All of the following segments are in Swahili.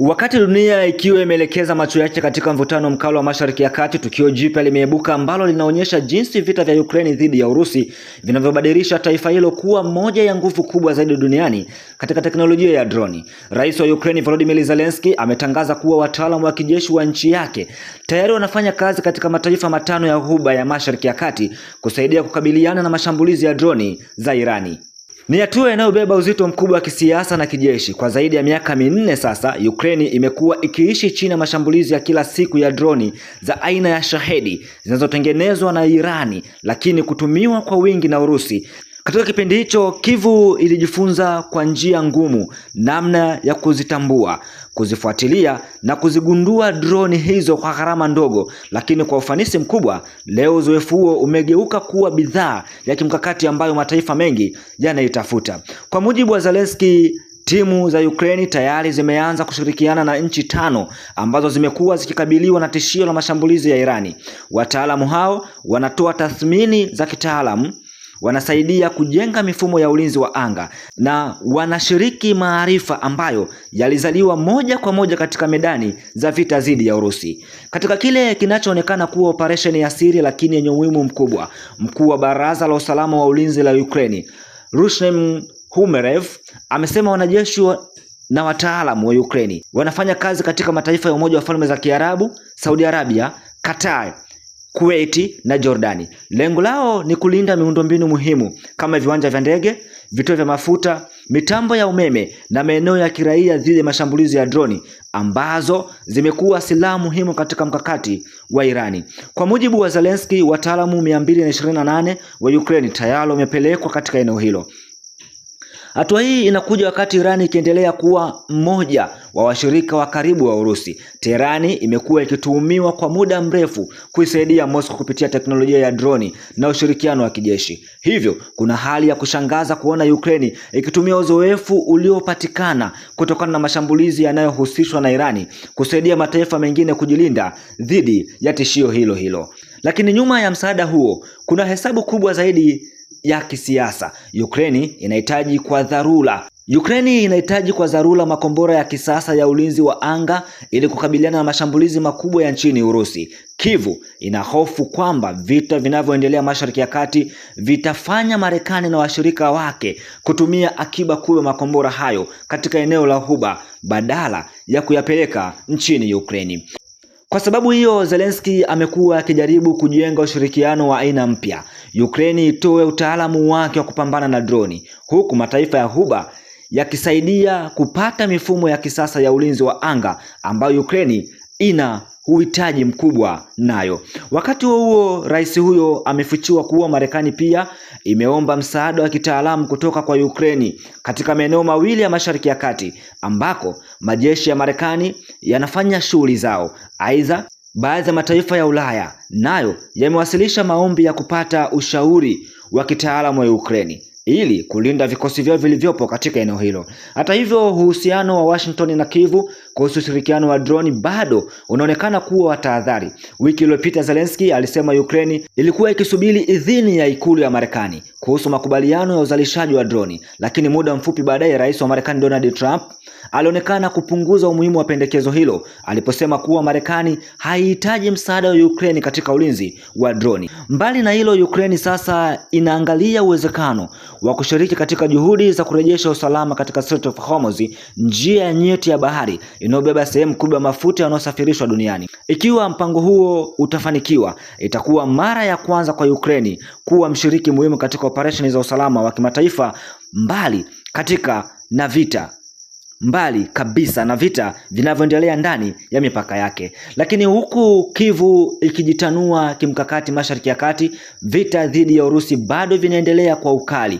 Wakati dunia ikiwa imeelekeza macho yake katika mvutano mkali wa Mashariki ya Kati, tukio jipya limeibuka ambalo linaonyesha jinsi vita vya Ukraine dhidi ya Urusi vinavyobadilisha taifa hilo kuwa moja ya nguvu kubwa zaidi duniani katika teknolojia ya droni. Rais wa Ukraine Volodymyr Zelensky ametangaza kuwa wataalamu wa kijeshi wa nchi yake tayari wanafanya kazi katika mataifa matano ya Ghuba ya Mashariki ya Kati kusaidia kukabiliana na mashambulizi ya droni za Irani. Ni hatua inayobeba uzito mkubwa wa kisiasa na kijeshi. Kwa zaidi ya miaka 4 sasa, Ukraine imekuwa ikiishi chini ya mashambulizi ya kila siku ya droni za aina ya Shahedi zinazotengenezwa na Irani, lakini kutumiwa kwa wingi na Urusi. Katika kipindi hicho, Kivu ilijifunza kwa njia ngumu namna ya kuzitambua, kuzifuatilia na kuzigundua droni hizo kwa gharama ndogo, lakini kwa ufanisi mkubwa. Leo uzoefu huo umegeuka kuwa bidhaa ya kimkakati ambayo mataifa mengi yanaitafuta. Kwa mujibu wa Zelensky, timu za Ukraine tayari zimeanza kushirikiana na nchi 5 ambazo zimekuwa zikikabiliwa na tishio la mashambulizi ya Irani. Wataalamu hao wanatoa tathmini za kitaalamu, wanasaidia kujenga mifumo ya ulinzi wa anga na wanashiriki maarifa ambayo yalizaliwa moja kwa moja katika medani za vita dhidi ya Urusi. Katika kile kinachoonekana kuwa operesheni ya siri lakini yenye umuhimu mkubwa, mkuu wa Baraza la Usalama wa Ulinzi la Ukraine, Rustem Umerov, amesema wanajeshi na wataalamu wa Ukraine wanafanya kazi katika mataifa ya Umoja wa Falme za Kiarabu, Saudi Arabia, Qatar, Kuwait na Jordani. Lengo lao ni kulinda miundombinu muhimu kama viwanja vya ndege, vituo vya mafuta, mitambo ya umeme na maeneo ya kiraia dhidi ya mashambulizi ya droni ambazo zimekuwa silaha muhimu katika mkakati wa Irani. Kwa mujibu wa Zelensky, wataalamu 228 wa Ukraine tayari wamepelekwa katika eneo hilo. Hatua hii inakuja wakati Irani ikiendelea kuwa mmoja wa washirika wa karibu wa Urusi. Teherani imekuwa ikituhumiwa kwa muda mrefu kuisaidia Moscow kupitia teknolojia ya droni na ushirikiano wa kijeshi. Hivyo, kuna hali ya kushangaza kuona Ukraine ikitumia uzoefu uliopatikana kutokana na mashambulizi yanayohusishwa na Irani kusaidia mataifa mengine kujilinda dhidi ya tishio hilo hilo. Lakini nyuma ya msaada huo kuna hesabu kubwa zaidi ya kisiasa. Ukraine inahitaji kwa dharura makombora ya kisasa ya ulinzi wa anga ili kukabiliana na mashambulizi makubwa ya nchini Urusi. Kivu ina hofu kwamba vita vinavyoendelea Mashariki ya Kati vitafanya Marekani na washirika wake kutumia akiba kubwa makombora hayo katika eneo la Ghuba badala ya kuyapeleka nchini Ukraine. Kwa sababu hiyo, Zelensky amekuwa akijaribu kujenga ushirikiano wa aina mpya. Ukraine itoe utaalamu wake wa kupambana na droni, huku mataifa ya Ghuba yakisaidia kupata mifumo ya kisasa ya ulinzi wa anga ambayo Ukraine ina uhitaji mkubwa nayo. Wakati huo huo, rais huyo amefichua kuwa Marekani pia imeomba msaada wa kitaalamu kutoka kwa Ukraine katika maeneo mawili ya Mashariki ya Kati ambako majeshi ya Marekani yanafanya shughuli zao. Aidha, baadhi ya mataifa ya Ulaya nayo yamewasilisha maombi ya kupata ushauri wa kitaalamu wa Ukraine ili kulinda vikosi vyao vilivyopo katika eneo hilo. Hata hivyo, uhusiano wa Washington na Kivu kuhusu ushirikiano wa droni bado unaonekana kuwa wa tahadhari. Wiki iliyopita Zelensky alisema Ukraine ilikuwa ikisubiri idhini ya ikulu ya Marekani kuhusu makubaliano ya uzalishaji wa droni, lakini muda mfupi baadaye rais wa Marekani Donald Trump alionekana kupunguza umuhimu wa pendekezo hilo aliposema kuwa Marekani haihitaji msaada wa Ukraine katika ulinzi wa droni. Mbali na hilo, Ukraine sasa inaangalia uwezekano wa kushiriki katika juhudi za kurejesha usalama katika Strait of Hormuz, njia nyeti ya bahari inayobeba sehemu kubwa ya mafuta yanayosafirishwa duniani. Ikiwa mpango huo utafanikiwa, itakuwa mara ya kwanza kwa Ukraine kuwa mshiriki muhimu katika operesheni za usalama wa kimataifa mbali kabisa na vita vinavyoendelea ndani ya mipaka yake. Lakini huku Kivu ikijitanua kimkakati Mashariki ya Kati, vita dhidi ya Urusi bado vinaendelea kwa ukali.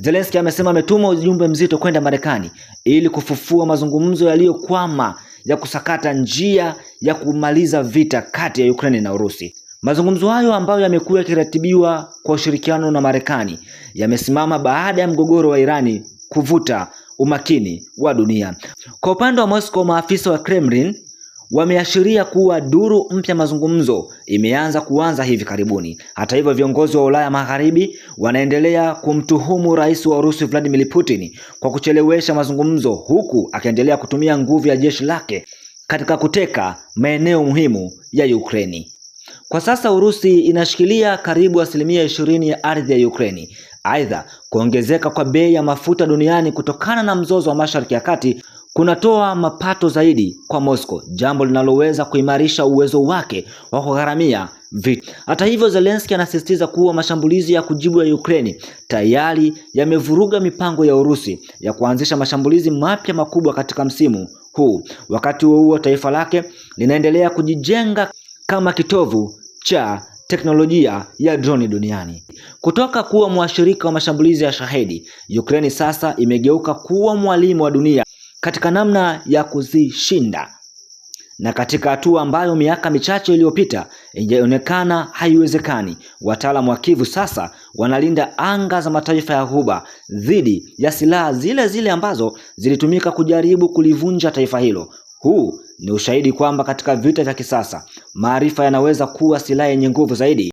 Zelensky amesema ametuma ujumbe mzito kwenda Marekani ili kufufua mazungumzo yaliyokwama ya kusakata njia ya kumaliza vita kati ya Ukraine na Urusi. Mazungumzo hayo ambayo yamekuwa yakiratibiwa kwa ushirikiano na Marekani yamesimama baada ya mgogoro wa Irani kuvuta umakini wa dunia. Kwa upande wa Moscow, maafisa wa Kremlin wameashiria kuwa duru mpya mazungumzo imeanza kuanza hivi karibuni. Hata hivyo, viongozi wa Ulaya Magharibi wanaendelea kumtuhumu rais wa Urusi Vladimir Putin kwa kuchelewesha mazungumzo, huku akiendelea kutumia nguvu ya jeshi lake katika kuteka maeneo muhimu ya Ukraini. Kwa sasa Urusi inashikilia karibu 20% ya ardhi ya Ukraini. Aidha, kuongezeka kwa bei ya mafuta duniani kutokana na mzozo wa Mashariki ya Kati kunatoa mapato zaidi kwa Moscow, jambo linaloweza kuimarisha uwezo wake wa kugharamia vita. Hata hivyo, Zelensky anasisitiza kuwa mashambulizi ya kujibu ya Ukraini tayari yamevuruga mipango ya Urusi ya kuanzisha mashambulizi mapya makubwa katika msimu huu. Wakati huo huo, taifa lake linaendelea kujijenga kama kitovu cha teknolojia ya droni duniani. Kutoka kuwa mwashirika wa mashambulizi ya Shahedi, Ukraini sasa imegeuka kuwa mwalimu wa dunia katika namna ya kuzishinda, na katika hatua ambayo miaka michache iliyopita ingeonekana haiwezekani, wataalamu wa Kyiv sasa wanalinda anga za mataifa ya Ghuba dhidi ya silaha zile zile ambazo zilitumika kujaribu kulivunja taifa hilo. Huu ni ushahidi kwamba katika vita vya kisasa maarifa yanaweza kuwa silaha yenye nguvu zaidi.